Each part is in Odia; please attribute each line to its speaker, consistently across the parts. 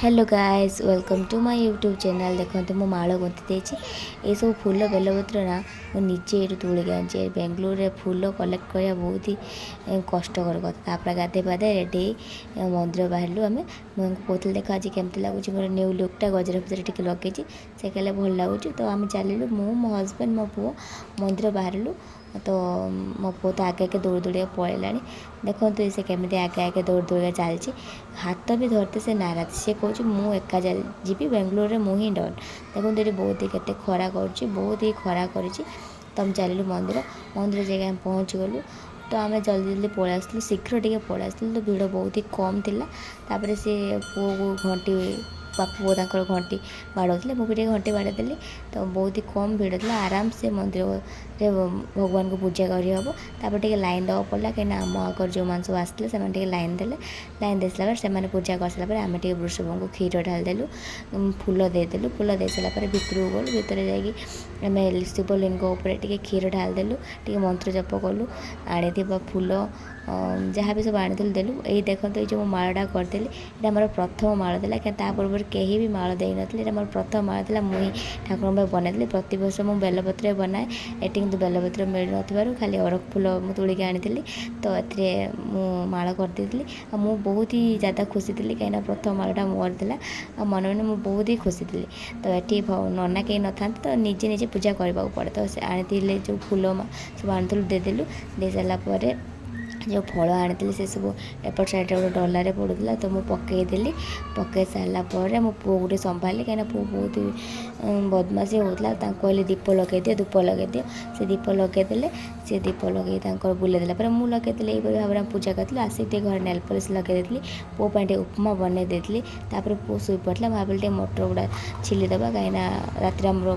Speaker 1: Hello guys, welcome to my YouTube channel. ଦେଖନ୍ତୁ, ମୁଁ ମାଳ ଗୁନ୍ଥି ଦେଇଛି। ଏସବୁ ଫୁଲ ବେଲପତ୍ର ନା ମୁଁ ନିଜେ ଏଇଠୁ ତୋଳିକି ଆଣିଛି। ବେଙ୍ଗଲୋରରେ ଫୁଲ କଲେକ୍ଟ କରିବା ବହୁତ ହି କଷ୍ଟକର କଥା। ତାପରେ ଗାଧୋଇ ପାଧେଇ ରେଡ଼ି ହେଇ ମନ୍ଦିର ବାହାରିଲୁ ଆମେ। ମୁଁ ତାଙ୍କୁ କହୁଥିଲି, ଦେଖ ଆଜି କେମିତି ଲାଗୁଛି ମୋର ନ୍ୟୁ ଲୁକ୍ଟା, ଗଜରା ଫଜରା ଟିକେ ଲଗେଇଛି। ସେ କହିଲେ ଭଲ ଲାଗୁଛି। ତ ଆମେ ଚାଲିଲୁ, ମୁଁ, ମୋ ହଜବେଣ୍ଡ, ମୋ ପୁଅ ମନ୍ଦିର ବାହାରିଲୁ। ତ ମୋ ପୁଅ ତ ଆଗେ ଆଗେ ଦୌଡ଼ି ଦୌଡ଼ିକା ପଳେଇଲାଣି। ଦେଖନ୍ତୁ, ସେ କେମିତି ଆଗେ ଆଗେ ଦୌଡ଼ି ଦୌଡ଼ିକା ଚାଲିଛି। ହାତ ବି ଧରିତେ ସେ ନାରାଜ। ସେ କହୁଛି ମୁଁ ଏକା ଯିବି, ବେଙ୍ଗଲୋରରେ ମୁଁ ହିଁ ଡନ୍। ଦେଖନ୍ତୁ, ଏଠି ବହୁତ ହି କେତେ ଖରା କରୁଛି, ବହୁତ ହି ଖରା କରିଛି। ତ ଆମେ ଚାଲିଲୁ ମନ୍ଦିର। ମନ୍ଦିର ଯାଇକି ଆମେ ପହଞ୍ଚିଗଲୁ। ତ ଆମେ ଜଲ୍ଦି ଜଲ୍ଦି ପଳେଇ ଆସିଥିଲୁ, ଶୀଘ୍ର ଟିକେ ପଳେଇ ଆସିଥିଲୁ। ତ ଭିଡ଼ ବହୁତ ହି କମ୍ ଥିଲା। ତାପରେ ସେ ପୁଅକୁ ଘଣ୍ଟି, ବାପା ପୁଅ ତାଙ୍କର ଘଣ୍ଟି ବାଡ଼ଉଥିଲେ, ମୁଁ ବି ଟିକେ ଘଣ୍ଟି ବାଡ଼େଇ ଦେଲି। ତ ବହୁତ ହି କମ୍ ଭିଡ଼ ଥିଲା, ଆରାମସେ ମନ୍ଦିରରେ ଭଗବାନଙ୍କୁ ପୂଜା କରିହେବ। ତାପରେ ଟିକେ ଲାଇନ୍ ଦେବାକୁ ପଡ଼ିଲା, କାହିଁକିନା ଆମ ଆଗରେ ଯେଉଁମାନେ ସବୁ ଆସିଥିଲେ ସେମାନେ ଟିକେ ଲାଇନ୍ ଦେଲେ। ଲାଇନ୍ ଦେଇସାରିଲା ପରେ, ସେମାନେ ପୂଜା କରିସାରିଲା ପରେ ଆମେ ଟିକେ ବୃଷଭଙ୍କୁ କ୍ଷୀର ଢାଳି ଦେଲୁ, ଫୁଲ ଦେଇଦେଲୁ। ଫୁଲ ଦେଇସାରିଲା ପରେ ଭିତରକୁ ଗଲୁ। ଭିତରେ ଯାଇକି ଆମେ ଶିବଲିଙ୍ଗ ଉପରେ ଟିକେ କ୍ଷୀର ଢାଳିଦେଲୁ, ଟିକେ ମନ୍ତ୍ର ଜପ କଲୁ। ଆଣିଥିବା ଫୁଲ ଯାହା ବି ସବୁ ଆଣିଥିଲୁ ଦେଲୁ। ଏଇ ଦେଖନ୍ତୁ, ଏଇ ଯେଉଁ ମୁଁ ମାଳଟା କରିଦେଲି, ଏଇଟା ଆମର ପ୍ରଥମ ମାଳ ଥିଲା। ତା ପୂର୍ବରୁ କେହି ବି ମାଳ ଦେଇନଥିଲେ। ଏଇଟା ମୋର ପ୍ରଥମ ମାଳ ଥିଲା, ମୁଁ ହିଁ ଠାକୁରଙ୍କ ପାଇଁ ବନେଇଥିଲି। ପ୍ରତିବର୍ଷ ମୁଁ ବେଲପତ୍ରରେ ବନାଏ। ଏଠି କିନ୍ତୁ ବେଲପତ୍ର ମିଳୁନଥିବାରୁ ଖାଲି ଅରଖ ଫୁଲ ମୁଁ ତୋଳିକି ଆଣିଥିଲି। ତ ଏଥିରେ ମୁଁ ମାଳ କରିଦେଇଥିଲି ଆଉ ମୁଁ ବହୁତ ହି ଜ୍ୟାଦା ଖୁସି ଥିଲି, କାହିଁକିନା ପ୍ରଥମ ମାଳଟା ମୋର ଥିଲା ଆଉ ମନେ ମନେ ମୁଁ ବହୁତ ହି ଖୁସି ଥିଲି। ତ ଏଠି ନନା କେହି ନଥାନ୍ତି, ତ ନିଜେ ନିଜେ ପୂଜା କରିବାକୁ ପଡ଼େ। ତ ସେ ଆଣିଥିଲେ ଯେଉଁ ଫୁଲ ସବୁ ଆଣିଥିଲୁ ଦେଇଦେଲୁ। ଦେଇସାରିଲା ପରେ ଯେଉଁ ଫଳ ଆଣିଥିଲି ସେସବୁ ଏପଟ ସାଇଡ଼୍ରେ ଗୋଟେ ଡଲାରେ ପଡ଼ୁଥିଲା, ତ ମୁଁ ପକାଇଦେଲି। ପକାଇ ସାରିଲା ପରେ ମୋ ପୁଅକୁ ଟିକେ ସମ୍ଭାଳିଲି, କାହିଁକିନା ପୁଅ ବହୁତ ବଦମାସି ହେଉଥିଲା। ତାଙ୍କୁ କହିଲି ଦୀପ ଲଗାଇ ଦିଅ, ଧୂପ ଲଗାଇ ଦିଅ। ସେ ଦୀପ ଲଗାଇଦେଲେ। ସେ ଦୀପ ଲଗାଇ ତାଙ୍କର ବୁଲେଇ ଦେଲା ପରେ ମୁଁ ଲଗାଇଦେଲି। ଏହିପରି ଭାବରେ ଆମେ ପୂଜା କରିଥିଲୁ। ଆସିକି ଟିକେ ଘରେ ନେଲ୍ ପଲିସ୍ ଲଗାଇ ଦେଇଥିଲି। ପୁଅ ପାଇଁ ଟିକେ ଉପମା ବନେଇ ଦେଇଥିଲି। ତାପରେ ପୁଅ ଶୋଇପଡ଼ିଥିଲା। ମୁଁ ଭାବିଲି ଟିକେ ମଟର ଗୁଡ଼ା ଛିଲି ଦେବା, କାହିଁକିନା ରାତିରେ ଆମର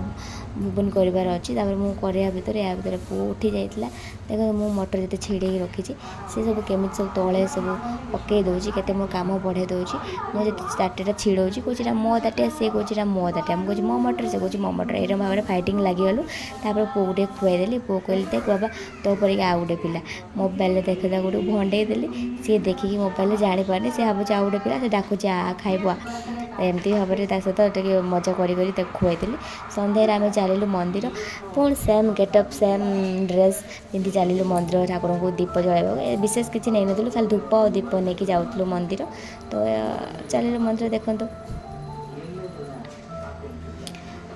Speaker 1: ଘୁଗୁନି କରିବାର ଅଛି। ତାପରେ ମୁଁ କରିବା ଭିତରେ, ୟା ଭିତରେ ପୁଅ ଉଠି ଯାଇଥିଲା। ଦେଖନ୍ତୁ, ମୁଁ ମଟର ଯେତେ ଛିଡ଼େଇକି ରଖିଛି, ସେ ସବୁ କେମିତି ସବୁ ତଳେ ସବୁ ପକାଇ ଦେଉଛି, କେତେ ମୋ କାମ ବଢ଼ାଇ ଦେଉଛି। ମୁଁ ଯଦି ତାଟିଆଟା ଛିଡ଼ଉଛି, କହୁଛି ଏଇଟା ମୋ ତାଟିଆ। ସେ କହୁଛି ଏଇଟା ମୋ ତାଟିଆ। ମୁଁ କହୁଛି ମୋ ମଟର, ସେ କହୁଛି ମୋ ମଟର। ଏଇରକମ ଭାବରେ ଫାଇଟିଂ ଲାଗିଗଲୁ। ତାପରେ ପୁଅକୁ ଟିକେ ଖୁଆଇଦେଲି। ପୁଅ କହିଲି, ଦେଖ ବାବା, ତୋ ପରିକା ଆଉ ଗୋଟେ ପିଲା ମୋବାଇଲରେ ଦେଖି। ତାକୁ ଗୋଟେ ଭଣ୍ଡେଇ ଦେଲି। ସିଏ ଦେଖିକି ମୋବାଇଲରେ ଜାଣିପାରୁନି, ସେ ଭାବୁଛି ଆଉ ଗୋଟେ ପିଲା। ସେ ଡାକୁଛି, ଆ ଖାଇବୁ ଆ। ଏମିତି ଭାବରେ ତା ସହିତ ଟିକେ ମଜା କରି କରି ତାକୁ ଖୁଆଇଦେଲି। ସନ୍ଧ୍ୟାରେ ଆମେ ଚାଲିଲୁ ମନ୍ଦିର। ପୁଣି ସେମ୍ ଗେଟଅପ୍, ସେମ୍ ଡ୍ରେସ୍ ପିନ୍ଧି ଚାଲିଲୁ ମନ୍ଦିର ଠାକୁରଙ୍କୁ ଦୀପ ଜଳାଇବାକୁ। ବିଶେଷ କିଛି ନେଇନଥିଲୁ, ଖାଲି ଧୂପ ଆଉ ଦୀପ ନେଇକି ଯାଉଥିଲୁ ମନ୍ଦିର। ତ ଚାଲିଲୁ ମନ୍ଦିର। ଦେଖନ୍ତୁ,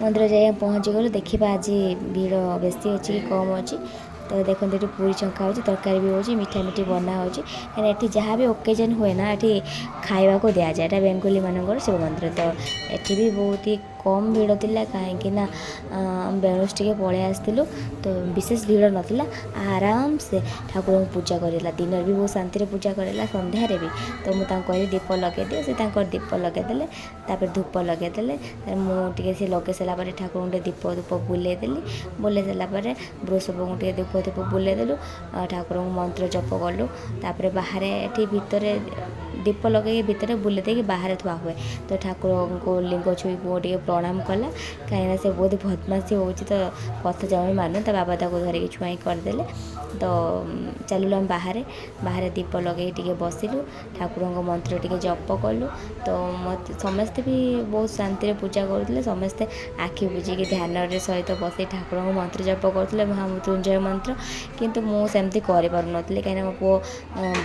Speaker 1: ମନ୍ଦିର ଯାଇ ପହଞ୍ଚିଗଲୁ। ଦେଖିବା ଆଜି ଭିଡ଼ ବେଶୀ ଅଛି କି କମ୍ ଅଛି। ତ ଦେଖନ୍ତୁ, ଏଠି ପୁରୀ ଛଙ୍କା ହେଉଛି, ତରକାରୀ ବି ହେଉଛି, ମିଠା ମିଠି ବନା ହେଉଛି, କାହିଁକିନା ଏଠି ଯାହା ବି ଓକେଜନ୍ ହୁଏ ନା, ଏଠି ଖାଇବାକୁ ଦିଆଯାଏ। ଏଇଟା ବେଙ୍ଗଲୀ ମାନଙ୍କର ଶିବ ମନ୍ଦିର। ତ ଏଠି ବି ବହୁତ ହି କମ୍ ଭିଡ଼ ଥିଲା, କାହିଁକି ନା ବେଣୁଷ ଟିକେ ପଳେଇ ଆସିଥିଲୁ। ତ ବିଶେଷ ଭିଡ଼ ନଥିଲା, ଆରାମସେ ଠାକୁରଙ୍କୁ ପୂଜା କରିଲା। ଦିନରେ ବି ବହୁତ ଶାନ୍ତିରେ ପୂଜା କରିଲା, ସନ୍ଧ୍ୟାରେ ବି। ତ ମୁଁ ତାଙ୍କୁ କହିଲି ଦୀପ ଲଗାଇ ଦିଅ। ସେ ତାଙ୍କର ଦୀପ ଲଗାଇଦେଲେ, ତାପରେ ଧୂପ ଲଗାଇଦେଲେ। ମୁଁ ଟିକେ ସେ ଲଗାଇ ସାରିଲା ପରେ ଠାକୁରଙ୍କୁ ଟିକେ ଦୀପ ଧୂପ ବୁଲେଇ ଦେଲି। ବୁଲେଇ ସାରିଲା ପରେ ବୃଷଭଙ୍କୁ ଟିକେ ଧୂପ ଧୂପ ବୁଲେଇ ଦେଲୁ, ଠାକୁରଙ୍କୁ ମନ୍ତ୍ର ଜପ କଲୁ। ତାପରେ ବାହାରେ, ଏଠି ଭିତରେ ଦୀପ ଲଗାଇକି ଭିତରେ ବୁଲେଇ ଦେଇକି ବାହାରେ ଥୁଆ ହୁଏ। ତ ଠାକୁରଙ୍କୁ ଲିଙ୍ଗ ଛୁଇଁ ପୁଅ ଟିକେ ପ୍ରଣାମ କଲା, କାହିଁକିନା ସେ ବହୁତ ବଦମାସି ହେଉଛି, ତ କଥା ଜମା ମାନୁ। ତା ବାବା ତାକୁ ଧରିକି ଛୁଆଇଁ କରିଦେଲେ। ତ ଚାଲିଲୁ ଆମେ ବାହାରେ। ବାହାରେ ଦୀପ ଲଗାଇକି ଟିକେ ବସିଲୁ, ଠାକୁରଙ୍କ ମନ୍ତ୍ର ଟିକେ ଜପ କଲୁ। ତ ମୋତେ ସମସ୍ତେ ବି ବହୁତ ଶାନ୍ତିରେ ପୂଜା କରୁଥିଲେ। ସମସ୍ତେ ଆଖି ବୁଜିକି ଧ୍ୟାନରେ ସହିତ ବସି ଠାକୁରଙ୍କ ମନ୍ତ୍ର ଜପ କରୁଥିଲେ, ମହାମୃତ୍ୟୁଞ୍ଜୟ ମନ୍ତ୍ର। କିନ୍ତୁ ମୁଁ ସେମିତି କରିପାରୁନଥିଲି, କାହିଁକିନା ମୋ ପୁଅ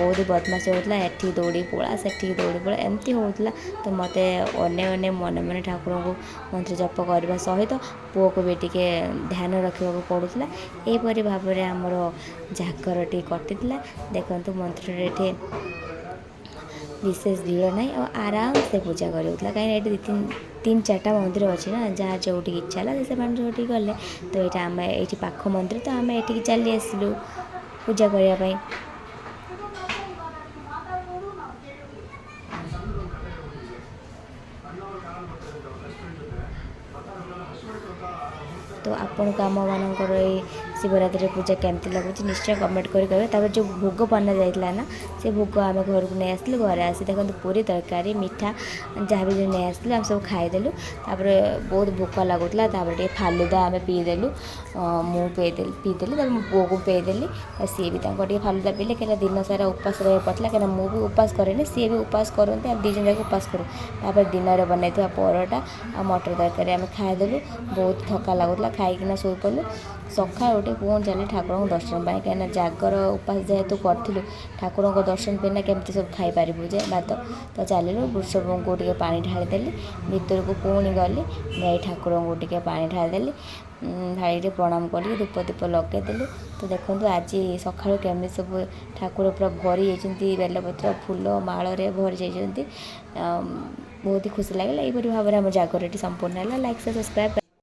Speaker 1: ବହୁତ ବଦମାସି ହେଉଥିଲା। ଏଠି ଦୌଡ଼ି ପଳା, ସେଠିକି ଦୌଡ଼ି ପଳା, ଏମିତି ହେଉଥିଲା। ତ ମୋତେ ଅନେଇ ଅନେଇ ମନେ ମନେ ଠାକୁରଙ୍କୁ ମନ୍ତ୍ର ଜପ କରିବା ସହିତ ପୁଅକୁ ବି ଟିକେ ଧ୍ୟାନ ରଖିବାକୁ ପଡ଼ୁଥିଲା। ଏହିପରି ଭାବରେ ଆମର ଜାଗରଟି କଟିଥିଲା। ଦେଖନ୍ତୁ, ମନ୍ଦିରରେ ଏଠି ବିଶେଷ ଭିଡ଼ ନାହିଁ ଆଉ ଆରାମସେ ପୂଜା କରିହେଉଥିଲା, କାହିଁକିନା ଏଠି ଦୁଇ ତିନି ତିନି ଚାରିଟା ମନ୍ଦିର ଅଛି ନା, ଯାହା ଯେଉଁଠିକି ଇଚ୍ଛା ହେଲା ସେମାନେ ଯେଉଁଠିକି ଗଲେ। ତ ଏଇଟା ଆମେ ଏଇଠି ପାଖ ମନ୍ଦିର, ତ ଆମେ ଏଠିକି ଚାଲି ଆସିଲୁ ପୂଜା କରିବା ପାଇଁ। ତ ଆପଣଙ୍କୁ ଆମମାନଙ୍କର ଏଇ ଶିବରାତ୍ରି ପୂଜା କେମିତି ଲାଗୁଛି ନିଶ୍ଚୟ କମେଣ୍ଟ କରି କହିବେ। ତାପରେ ଯେଉଁ ଭୋଗ ବନା ଯାଇଥିଲା ନା, ସେ ଭୋଗ ଆମେ ଘରକୁ ନେଇ ଆସିଲୁ। ଘରେ ଆସି ଦେଖନ୍ତୁ, ପୁରୀ ତରକାରୀ, ମିଠା ଯାହା ବି ନେଇ ଆସିଥିଲୁ, ଆମେ ସବୁ ଖାଇଦେଲୁ। ତାପରେ ବହୁତ ଭୋକ ଲାଗୁଥିଲା। ତାପରେ ଟିକେ ଫାଲୁଦା ଆମେ ପିଇଦେଲୁ। ମୁଁ ପିଇଦେଲି ପିଇଦେଲି, ତାପରେ ମୋ ପୁଅକୁ ପିଇଦେଲି। ସିଏ ବି ତାଙ୍କ ଟିକେ ଫାଲୁଦା ପିଇଲେ, କାହିଁକିନା ଦିନ ସାରା ଉପାସ ରହିବାକୁ ପଡ଼ିଥିଲା। କାହିଁକିନା ମୁଁ ବି ଉପାସ କରେନି, ସିଏ ବି ଉପାସ କରନ୍ତି, ଆମେ ଦୁଇ ଜଣ ଯାକ ଉପାସ କରୁ। ତାପରେ ଦିନରେ ବନାଇଥିବା ପରଟା ଆଉ ମଟର ତରକାରୀ ଆମେ ଖାଇଦେଲୁ। ବହୁତ ଥକା ଲାଗୁଥିଲା, ଖାଇକିନା ଶୋଇପଡ଼ିଲୁ। ସକାଳୁ ଉଠି ପୁଣି ଚାଲିଲି ଠାକୁରଙ୍କ ଦର୍ଶନ ପାଇଁ, କାହିଁକିନା ଜାଗର ଉପାସ ଯେହେତୁ କରିଥିଲୁ, ଠାକୁରଙ୍କ ଦର୍ଶନ ବିନା କେମିତି ସବୁ ଖାଇପାରିବୁ ଯେ ଭାତ? ତ ଚାଲିଲୁ, ବୃଷଭଙ୍କୁ ଟିକେ ପାଣି ଢାଳିଦେଲି। ଭିତରକୁ ପୁଣି ଗଲି, ଯାଇ ଠାକୁରଙ୍କୁ ଟିକେ ପାଣି ଢାଳିଦେଲି। ଢାଳିକି ପ୍ରଣାମ କରିକି ଧୂପ ଦୀପ ଲଗେଇଦେଲୁ। ତ ଦେଖନ୍ତୁ, ଆଜି ସକାଳୁ କେମିତି ସବୁ ଠାକୁର ପୁରା ଭରି ଯାଇଛନ୍ତି, ବେଲପତ୍ର ଫୁଲ ମାଳରେ ଭରି ଯାଇଛନ୍ତି। ବହୁତ ହି ଖୁସି ଲାଗିଲା। ଏହିପରି ଭାବରେ ଆମ ଜାଗରଟି ସମ୍ପୂର୍ଣ୍ଣ ହେଲା। Like, subscribe.